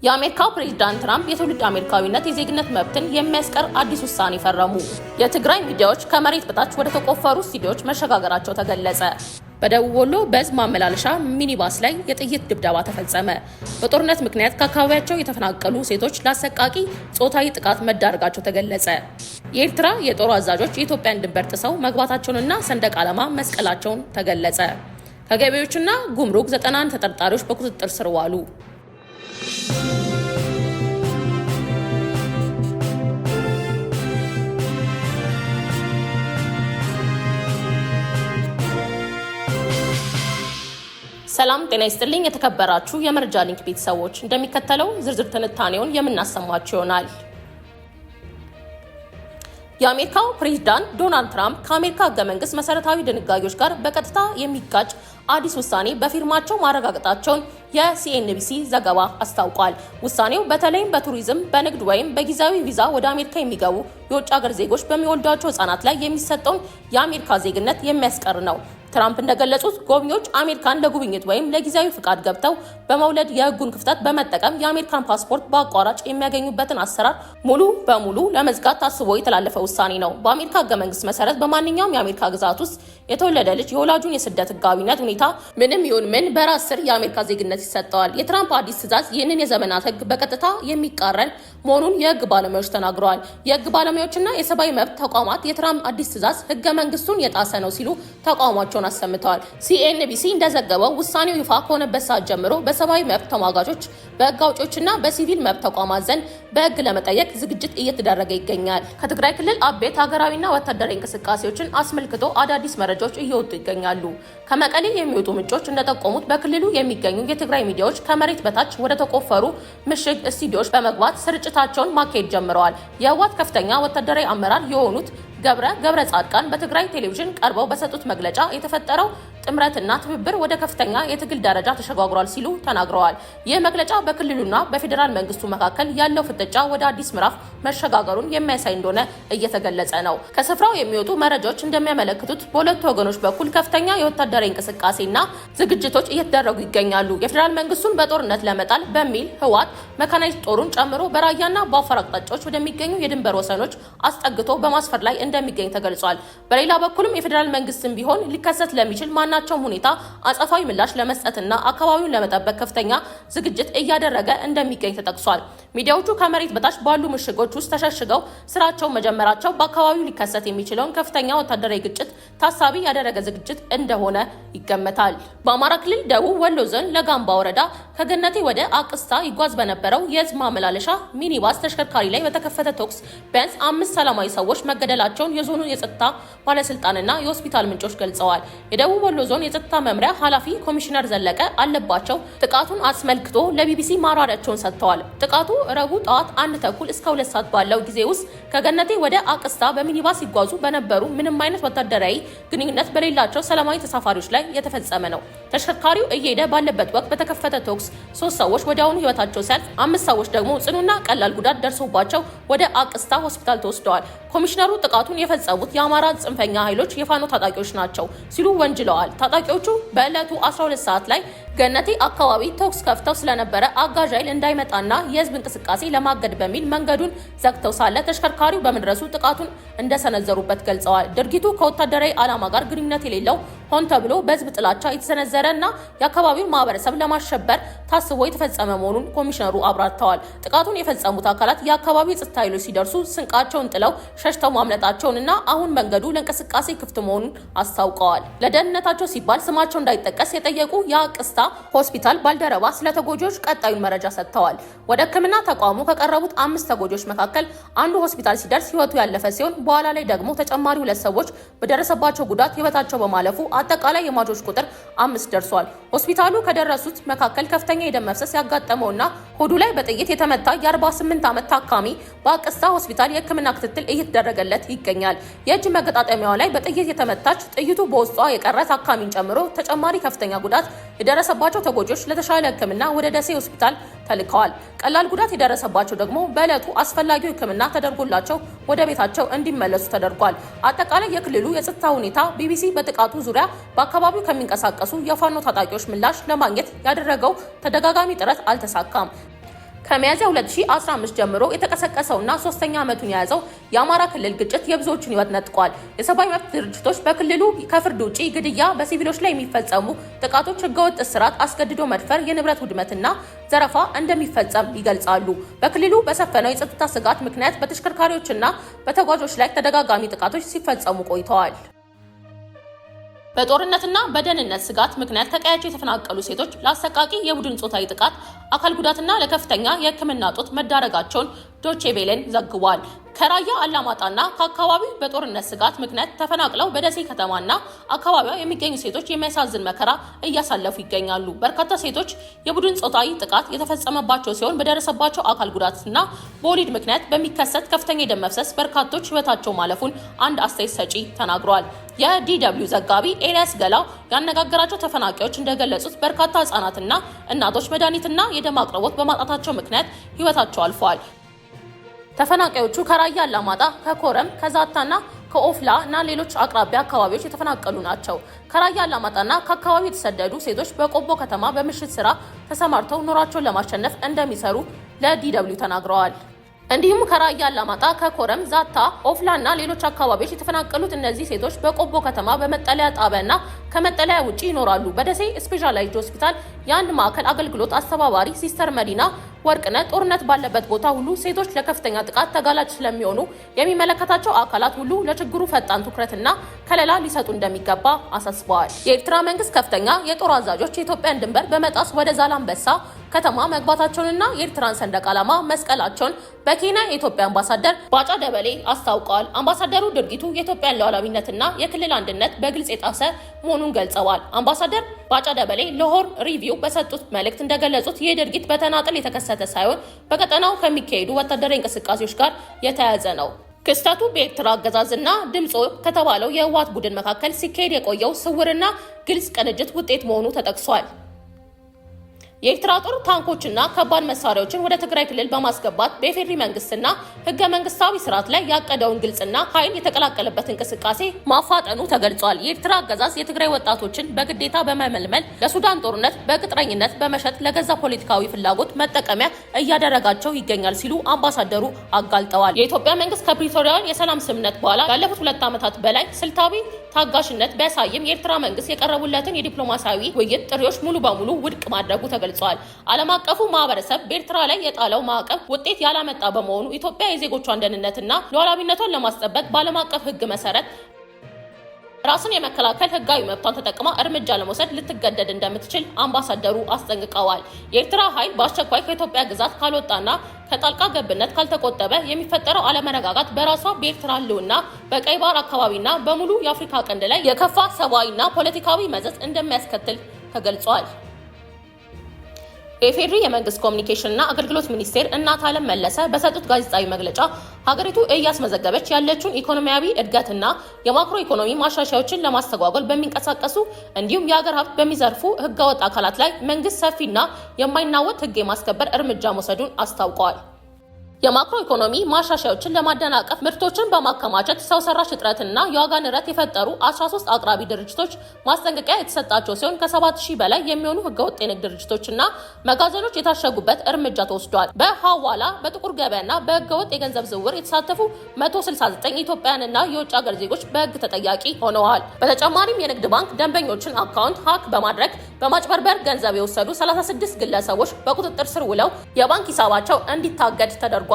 የአሜሪካው ፕሬዝዳንት ትራምፕ የትውልድ አሜሪካዊነት የዜግነት መብትን የሚያስቀር አዲስ ውሳኔ ፈረሙ። የትግራይ ሚዲያዎች ከመሬት በታች ወደ ተቆፈሩ ስቱዲዮዎች መሸጋገራቸው ተገለጸ። በደቡብ ወሎ በሕዝብ ማመላለሻ ሚኒባስ ላይ የጥይት ድብደባ ተፈጸመ። በጦርነት ምክንያት ከአካባቢያቸው የተፈናቀሉ ሴቶች ለአሰቃቂ ጾታዊ ጥቃት መዳረጋቸው ተገለጸ። የኤርትራ የጦር አዛዦች የኢትዮጵያን ድንበር ጥሰው መግባታቸውንና ሰንደቅ ዓላማ መስቀላቸውን ተገለጸ። ከገቢዎችና ጉምሩክ 91 ተጠርጣሪዎች በቁጥጥር ስር ዋሉ። ሰላም ጤና ይስጥልኝ። የተከበራችሁ የመረጃ ሊንክ ቤተሰቦች፣ እንደሚከተለው ዝርዝር ትንታኔውን የምናሰማችሁ ይሆናል። የአሜሪካው ፕሬዝዳንት ዶናልድ ትራምፕ ከአሜሪካ ሕገ መንግስት መሰረታዊ ድንጋጌዎች ጋር በቀጥታ የሚጋጭ አዲስ ውሳኔ በፊርማቸው ማረጋገጣቸውን የሲኤንቢሲ ዘገባ አስታውቋል። ውሳኔው በተለይም በቱሪዝም፣ በንግድ ወይም በጊዜያዊ ቪዛ ወደ አሜሪካ የሚገቡ የውጭ ሀገር ዜጎች በሚወልዷቸው ህጻናት ላይ የሚሰጠውን የአሜሪካ ዜግነት የሚያስቀር ነው። ትራምፕ እንደገለጹት ጎብኚዎች አሜሪካን ለጉብኝት ወይም ለጊዜያዊ ፍቃድ ገብተው በመውለድ የህጉን ክፍተት በመጠቀም የአሜሪካን ፓስፖርት በአቋራጭ የሚያገኙበትን አሰራር ሙሉ በሙሉ ለመዝጋት ታስቦ የተላለፈ ውሳኔ ነው። በአሜሪካ ህገ መንግስት መሰረት በማንኛውም የአሜሪካ ግዛት ውስጥ የተወለደ ልጅ የወላጁን የስደት ህጋዊነት ሁኔታ ምንም ይሁን ምን በራስ ስር የአሜሪካ ዜግነት ይሰጠዋል። የትራምፕ አዲስ ትዕዛዝ ይህንን የዘመናት ህግ በቀጥታ የሚቃረን መሆኑን የህግ ባለሙያዎች ተናግረዋል። የህግ ባለሙያዎችና የሰብአዊ መብት ተቋማት የትራምፕ አዲስ ትዕዛዝ ህገ መንግስቱን የጣሰ ነው ሲሉ ተቃውሟቸውን አሰምተዋል። ሲኤንቢሲ እንደዘገበው ውሳኔው ይፋ ከሆነበት ሰዓት ጀምሮ በሰብአዊ መብት ተሟጋቾች፣ በህግ አውጪዎችና በሲቪል መብት ተቋማት ዘንድ በህግ ለመጠየቅ ዝግጅት እየተደረገ ይገኛል። ከትግራይ ክልል አቤት ሀገራዊና ወታደራዊ እንቅስቃሴዎችን አስመልክቶ አዳዲስ መረጃዎች እየወጡ ይገኛሉ። ከመቀሌ የሚወጡ ምንጮች እንደጠቆሙት በክልሉ የሚገኙ የትግራይ ሚዲያዎች ከመሬት በታች ወደ ተቆፈሩ ምሽግ ስቱዲዮዎች በመግባት ስርጭታቸውን ማካሄድ ጀምረዋል። የህወሓት ከፍተኛ ወታደራዊ አመራር የሆኑት ገብረ ገብረ ጻድቃን በትግራይ ቴሌቪዥን ቀርበው በሰጡት መግለጫ የተፈጠረው ጥምረትና ትብብር ወደ ከፍተኛ የትግል ደረጃ ተሸጋግሯል ሲሉ ተናግረዋል። ይህ መግለጫ በክልሉና በፌዴራል መንግስቱ መካከል ያለው ፍጥጫ ወደ አዲስ ምዕራፍ መሸጋገሩን የሚያሳይ እንደሆነ እየተገለጸ ነው። ከስፍራው የሚወጡ መረጃዎች እንደሚያመለክቱት በሁለቱ ወገኖች በኩል ከፍተኛ የወታደራዊ እንቅስቃሴና ዝግጅቶች እየተደረጉ ይገኛሉ። የፌዴራል መንግስቱን በጦርነት ለመጣል በሚል ህወሓት መካናይዝድ ጦሩን ጨምሮ በራያና በአፋር አቅጣጫዎች ወደሚገኙ የድንበር ወሰኖች አስጠግቶ በማስፈር ላይ እንደሚገኝ ተገልጿል። በሌላ በኩልም የፌዴራል መንግስትም ቢሆን ሊከሰት ለሚችል ማናቸውም ሁኔታ አጸፋዊ ምላሽ ለመስጠትና አካባቢውን ለመጠበቅ ከፍተኛ ዝግጅት እያደረገ እንደሚገኝ ተጠቅሷል። ሚዲያዎቹ ከመሬት በታች ባሉ ምሽጎች ውስጥ ተሸሽገው ስራቸውን መጀመራቸው በአካባቢው ሊከሰት የሚችለውን ከፍተኛ ወታደራዊ ግጭት ታሳቢ ያደረገ ዝግጅት እንደሆነ ይገመታል። በአማራ ክልል ደቡብ ወሎ ዞን ለጋምባ ወረዳ ከገነቴ ወደ አቅስታ ይጓዝ በነበረው የህዝብ ማመላለሻ ሚኒባስ ተሽከርካሪ ላይ በተከፈተ ተኩስ ቢያንስ 5 ሰላማዊ ሰዎች መገደላቸውን የዞኑ የጸጥታ ባለስልጣንና የሆስፒታል ምንጮች ገልጸዋል። የደቡብ ወሎ ዞን የጸጥታ መምሪያ ኃላፊ ኮሚሽነር ዘለቀ አለባቸው ጥቃቱን አስመልክቶ ለቢቢሲ ማብራሪያቸውን ሰጥተዋል። ጥቃቱ ረቡዕ ጠዋት 1:30 እስከ 2 ሰዓት ባለው ጊዜ ውስጥ ከገነቴ ወደ አቅስታ በሚኒባስ ሲጓዙ በነበሩ ምንም አይነት ወታደራዊ ግንኙነት በሌላቸው ሰላማዊ ተሳፋሪዎች ላይ የተፈጸመ ነው። ተሽከርካሪው እየሄደ ባለበት ወቅት በተከፈተ ተኩስ 3 ሰዎች ወዲያውኑ ህይወታቸው ሲያልፍ፣ 5 ሰዎች ደግሞ ጽኑና ቀላል ጉዳት ደርሶባቸው ወደ አቅስታ ሆስፒታል ተወስደዋል። ኮሚሽነሩ ጥቃቱን የፈጸሙት የአማራ ጽንፈኛ ኃይሎች የፋኖ ታጣቂዎች ናቸው ሲሉ ወንጅለዋል። ታጣቂዎቹ በዕለቱ 12 ሰዓት ላይ ገነቴ አካባቢ ተኩስ ከፍተው ስለነበረ አጋዥ ኃይል እንዳይመጣና የህዝብ እንቅስቃሴ ለማገድ በሚል መንገዱን ዘግተው ሳለ ተሽከርካሪው በመድረሱ ጥቃቱን እንደሰነዘሩበት ገልጸዋል። ድርጊቱ ከወታደራዊ ዓላማ ጋር ግንኙነት የሌለው ሆን ተብሎ በህዝብ ጥላቻ የተሰነዘረ እና የአካባቢውን ማህበረሰብ ለማሸበር ታስቦ የተፈጸመ መሆኑን ኮሚሽነሩ አብራርተዋል። ጥቃቱን የፈጸሙት አካላት የአካባቢው የጸጥታ ኃይሎች ሲደርሱ ስንቃቸውን ጥለው ሸሽተው ማምለጣቸውን እና አሁን መንገዱ ለእንቅስቃሴ ክፍት መሆኑን አስታውቀዋል። ለደህንነታቸው ሲባል ስማቸው እንዳይጠቀስ የጠየቁ የአቅስታ ሆስፒታል ባልደረባ ስለ ተጎጂዎች ቀጣዩን መረጃ ሰጥተዋል። ወደ ሕክምና ተቋሙ ከቀረቡት 5 ተጎጂዎች መካከል አንዱ ሆስፒታል ሲደርስ ህይወቱ ያለፈ ሲሆን በኋላ ላይ ደግሞ ተጨማሪ 2 ሰዎች በደረሰባቸው ጉዳት ህይወታቸው በማለፉ አጠቃላይ የሟቾች ቁጥር 5 ደርሷል። ሆስፒታሉ ከደረሱት መካከል ከፍተኛ የደም መፍሰስ ያጋጠመውና ሆዱ ላይ በጥይት የተመታ የ48 ዓመት ታካሚ በአቅስታ ሆስፒታል የህክምና ክትትል እየተደረገለት ይገኛል። የእጅ መገጣጠሚያዋ ላይ በጥይት የተመታች ጥይቱ በውስጧ የቀረ ታካሚን ጨምሮ ተጨማሪ ከፍተኛ ጉዳት የደረሰባቸው ተጎጂዎች ለተሻለ ህክምና ወደ ደሴ ሆስፒታል ተልከዋል። ቀላል ጉዳት የደረሰባቸው ደግሞ በዕለቱ አስፈላጊው ህክምና ተደርጎላቸው ወደ ቤታቸው እንዲመለሱ ተደርጓል። አጠቃላይ የክልሉ የጸጥታ ሁኔታ ቢቢሲ በጥቃቱ ዙሪያ በአካባቢው ከሚንቀሳቀሱ የፋኖ ታጣቂዎች ምላሽ ለማግኘት ያደረገው ተደጋጋሚ ጥረት አልተሳካም። ከሚያዝያ 2015 ጀምሮ የተቀሰቀሰውና ሶስተኛ ዓመቱን የያዘው የአማራ ክልል ግጭት የብዙዎችን ሕይወት ነጥቋል። የሰብአዊ መብት ድርጅቶች በክልሉ ከፍርድ ውጪ ግድያ፣ በሲቪሎች ላይ የሚፈጸሙ ጥቃቶች፣ ህገወጥ እስራት፣ አስገድዶ መድፈር፣ የንብረት ውድመትና ዘረፋ እንደሚፈጸም ይገልጻሉ። በክልሉ በሰፈነው የጸጥታ ስጋት ምክንያት በተሽከርካሪዎችና በተጓዦች ላይ ተደጋጋሚ ጥቃቶች ሲፈጸሙ ቆይተዋል። በጦርነትና በደህንነት ስጋት ምክንያት ከቀያቸው የተፈናቀሉ ሴቶች ለአሰቃቂ የቡድን ጾታዊ ጥቃት፣ አካል ጉዳትና ለከፍተኛ የሕክምና እጦት መዳረጋቸውን ዶቼ ቬለን ዘግቧል። ከራያ አላማጣና ከአካባቢው በጦርነት ስጋት ምክንያት ተፈናቅለው በደሴ ከተማና አካባቢዋ የሚገኙ ሴቶች የሚያሳዝን መከራ እያሳለፉ ይገኛሉ። በርካታ ሴቶች የቡድን ጾታዊ ጥቃት የተፈጸመባቸው ሲሆን በደረሰባቸው አካል ጉዳትና በወሊድ ምክንያት በሚከሰት ከፍተኛ የደም መፍሰስ በርካቶች ሕይወታቸው ማለፉን አንድ አስተያየት ሰጪ ተናግሯል። የ DW ዘጋቢ ኤልያስ ገላው ያነጋገራቸው ተፈናቃዮች እንደገለጹት በርካታ ህጻናትና እናቶች መድኃኒትና የደም አቅርቦት በማጣታቸው ምክንያት ሕይወታቸው አልፏል። ተፈናቃዮቹ ከራያ አላማጣ፣ ከኮረም፣ ከዛታና ከኦፍላ እና ሌሎች አቅራቢያ አካባቢዎች የተፈናቀሉ ናቸው። ከራያ አላማጣና ከአካባቢው የተሰደዱ ሴቶች በቆቦ ከተማ በምሽት ስራ ተሰማርተው ኑሯቸውን ለማሸነፍ እንደሚሰሩ ለ DW ተናግረዋል። እንዲሁም ከራያ አላማጣ፣ ከኮረም፣ ዛታ፣ ኦፍላ እና ሌሎች አካባቢዎች የተፈናቀሉት እነዚህ ሴቶች በቆቦ ከተማ በመጠለያ ጣቢያና ከመጠለያ ውጪ ይኖራሉ። በደሴ ስፔሻላይዝድ ሆስፒታል የአንድ ማዕከል አገልግሎት አስተባባሪ ሲስተር መዲና ወርቅነህ ጦርነት ባለበት ቦታ ሁሉ ሴቶች ለከፍተኛ ጥቃት ተጋላጭ ስለሚሆኑ የሚመለከታቸው አካላት ሁሉ ለችግሩ ፈጣን ትኩረትና ከለላ ሊሰጡ እንደሚገባ አሳስበዋል። የኤርትራ መንግስት ከፍተኛ የጦር አዛዦች የኢትዮጵያን ድንበር በመጣስ ወደ ዛላምበሳ ከተማ መግባታቸውንና የኤርትራን ሰንደቅ ዓላማ መስቀላቸውን በኬንያ የኢትዮጵያ አምባሳደር ባጫ ደበሌ አስታውቀዋል። አምባሳደሩ ድርጊቱ የኢትዮጵያን ሉዓላዊነትና የክልል አንድነት በግልጽ የጣሰ መሆኑን ገልጸዋል። አምባሳደር ባጫ ደበሌ ለ Horn Review በሰጡት መልእክት እንደገለጹት ይህ ድርጊት በተናጠል የተከሰተ ሳይሆን በቀጠናው ከሚካሄዱ ወታደራዊ እንቅስቃሴዎች ጋር የተያያዘ ነው። ክስተቱ በኤርትራ አገዛዝና ድምፆ ከተባለው የህወሓት ቡድን መካከል ሲካሄድ የቆየው ስውርና ግልጽ ቅንጅት ውጤት መሆኑ ተጠቅሷል። የኤርትራ ጦር ታንኮችና ከባድ መሳሪያዎችን ወደ ትግራይ ክልል በማስገባት በኢፌዴሪ መንግስትና ህገ መንግስታዊ ስርዓት ላይ ያቀደውን ግልጽና ኃይል የተቀላቀለበት እንቅስቃሴ ማፋጠኑ ተገልጿል። የኤርትራ አገዛዝ የትግራይ ወጣቶችን በግዴታ በመመልመል ለሱዳን ጦርነት በቅጥረኝነት በመሸጥ ለገዛ ፖለቲካዊ ፍላጎት መጠቀሚያ እያደረጋቸው ይገኛል ሲሉ አምባሳደሩ አጋልጠዋል። የኢትዮጵያ መንግስት ከፕሪቶሪያው የሰላም ስምምነት በኋላ ላለፉት 2 ዓመታት በላይ ስልታዊ ታጋሽነት ቢያሳይም የኤርትራ መንግስት የቀረቡለትን የዲፕሎማሲያዊ ውይይት ጥሪዎች ሙሉ በሙሉ ውድቅ ማድረጉ ተገልጿል። ዓለም አቀፉ ማህበረሰብ በኤርትራ ላይ የጣለው ማዕቀብ ውጤት ያላመጣ በመሆኑ ኢትዮጵያ የዜጎቿን ደህንነትና ሉዓላዊነቷን ለማስጠበቅ በዓለም አቀፍ ሕግ መሰረት ራስን የመከላከል ህጋዊ መብቷን ተጠቅማ እርምጃ ለመውሰድ ልትገደድ እንደምትችል አምባሳደሩ አስጠንቅቀዋል። የኤርትራ ኃይል በአስቸኳይ ከኢትዮጵያ ግዛት ካልወጣና ከጣልቃ ገብነት ካልተቆጠበ የሚፈጠረው አለመረጋጋት በራሷ በኤርትራ ህልውና፣ በቀይ ባህር አካባቢና በሙሉ የአፍሪካ ቀንድ ላይ የከፋ ሰብአዊና ፖለቲካዊ መዘዝ እንደሚያስከትል ተገልጿል። የኢፌዴሪ የመንግስት ኮሚኒኬሽንና አገልግሎት ሚኒስቴር እናትዓለም መለሰ በሰጡት ጋዜጣዊ መግለጫ ሀገሪቱ እያስመዘገበች ያለችውን ኢኮኖሚያዊ እድገትና የማክሮ ኢኮኖሚ ማሻሻያዎችን ለማስተጓጎል በሚንቀሳቀሱ እንዲሁም የሀገር ሀብት በሚዘርፉ ህገወጥ አካላት ላይ መንግስት ሰፊና የማይናወጥ ህግ የማስከበር እርምጃ መውሰዱን አስታውቀዋል። የማክሮ ኢኮኖሚ ማሻሻያዎችን ለማደናቀፍ ምርቶችን በማከማቸት ሰው ሰራሽ እጥረትና የዋጋ ንረት የፈጠሩ 13 አቅራቢ ድርጅቶች ማስጠንቀቂያ የተሰጣቸው ሲሆን ከ7000 በላይ የሚሆኑ ህገወጥ የንግድ ድርጅቶችና መጋዘኖች የታሸጉበት እርምጃ ተወስዷል። በሐዋላ፣ በጥቁር ገበያና በህገወጥ የገንዘብ ዝውውር የተሳተፉ 169 ኢትዮጵያውያንና የውጭ ሀገር ዜጎች በህግ ተጠያቂ ሆነዋል። በተጨማሪም የንግድ ባንክ ደንበኞችን አካውንት hack በማድረግ በማጭበርበር ገንዘብ የወሰዱ 36 ግለሰቦች በቁጥጥር ስር ውለው የባንክ ሂሳባቸው እንዲታገድ ተደርጓል።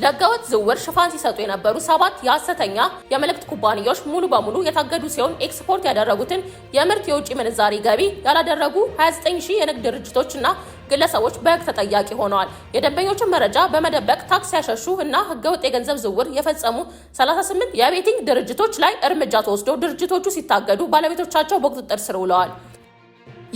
ለህገወጥ ዝውውር ሽፋን ሲሰጡ የነበሩ 7 የሐሰተኛ የመልእክት ኩባንያዎች ሙሉ በሙሉ የታገዱ ሲሆን ኤክስፖርት ያደረጉትን የምርት የውጭ ምንዛሪ ገቢ ያላደረጉ 29,000 የንግድ ድርጅቶች እና ግለሰቦች በህግ ተጠያቂ ሆነዋል። የደንበኞችን መረጃ በመደበቅ ታክስ ያሸሹ እና ህገወጥ የገንዘብ ዝውውር የፈጸሙ 38 የ betting ድርጅቶች ላይ እርምጃ ተወስዶ ድርጅቶቹ ሲታገዱ ባለቤቶቻቸው በቁጥጥር ስር ውለዋል።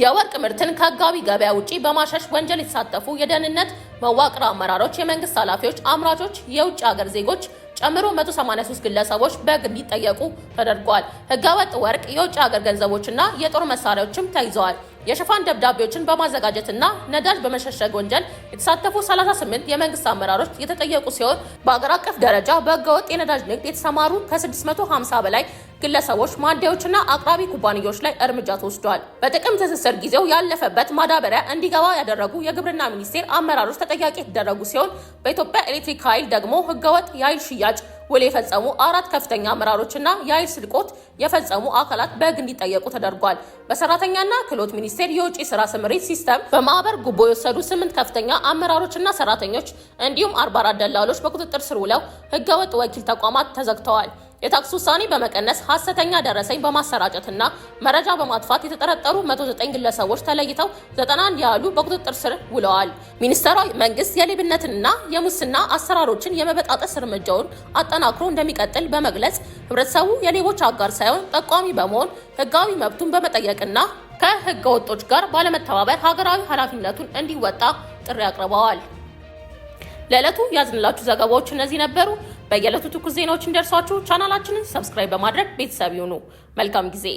የወርቅ ምርትን ከህጋዊ ገበያ ውጪ በማሸሽ ወንጀል የተሳተፉ የደህንነት መዋቅር አመራሮች፣ የመንግስት ኃላፊዎች፣ አምራቾች፣ የውጭ ሀገር ዜጎች ጨምሮ 183 ግለሰቦች በህግ እንዲጠየቁ ተደርጓል። ህገወጥ ወርቅ፣ የውጭ ሀገር ገንዘቦችና የጦር መሳሪያዎችም ተይዘዋል። የሽፋን ደብዳቤዎችን በማዘጋጀትና ነዳጅ በመሸሸግ ወንጀል የተሳተፉ 38 የመንግስት አመራሮች የተጠየቁ ሲሆን፣ በአገር አቀፍ ደረጃ በህገወጥ የነዳጅ ንግድ የተሰማሩ ከ650 በላይ ግለሰቦች፣ ማደያዎችና አቅራቢ ኩባንያዎች ላይ እርምጃ ተወስዷል። በጥቅም ትስስር ጊዜው ያለፈበት ማዳበሪያ እንዲገባ ያደረጉ የግብርና ሚኒስቴር አመራሮች ተጠያቂ የተደረጉ ሲሆን፣ በኢትዮጵያ ኤሌክትሪክ ኃይል ደግሞ ህገወጥ የኃይል ሽያጭ ውል የፈጸሙ አራት ከፍተኛ አመራሮችና የኃይል ስርቆት የፈጸሙ አካላት በህግ እንዲጠየቁ ተደርጓል። በሰራተኛና ክህሎት ሚኒስቴር የውጭ ስራ ስምሪት ሲስተም በማህበር ጉቦ የወሰዱ 8 ከፍተኛ አመራሮችና ሰራተኞች እንዲሁም 44 ደላሎች በቁጥጥር ስር ውለው ህገወጥ ወኪል ተቋማት ተዘግተዋል። የታክስ ውሳኔ በመቀነስ፣ ሀሰተኛ ደረሰኝ በማሰራጨትና መረጃ በማጥፋት የተጠረጠሩ 109 ግለሰቦች ተለይተው 91 ያህሉ በቁጥጥር ስር ውለዋል። ሚኒስተሯ መንግስት የሌብነትንና የሙስና አሰራሮችን የመበጣጠስ እርምጃውን አጠናክሮ እንደሚቀጥል በመግለጽ፣ ህብረተሰቡ የሌቦች አጋር ሳይሆን ጠቋሚ በመሆን ህጋዊ መብቱን በመጠየቅና ከህገ ወጦች ጋር ባለመተባበር ሀገራዊ ኃላፊነቱን እንዲወጣ ጥሪ አቅርበዋል። ለዕለቱ ያዝንላችሁ ዘገባዎች እነዚህ ነበሩ። በየዕለቱ ትኩስ ዜናዎች እንዲደርሷችሁ ቻናላችንን subscribe በማድረግ ቤተሰብ ይሁኑ። መልካም ጊዜ።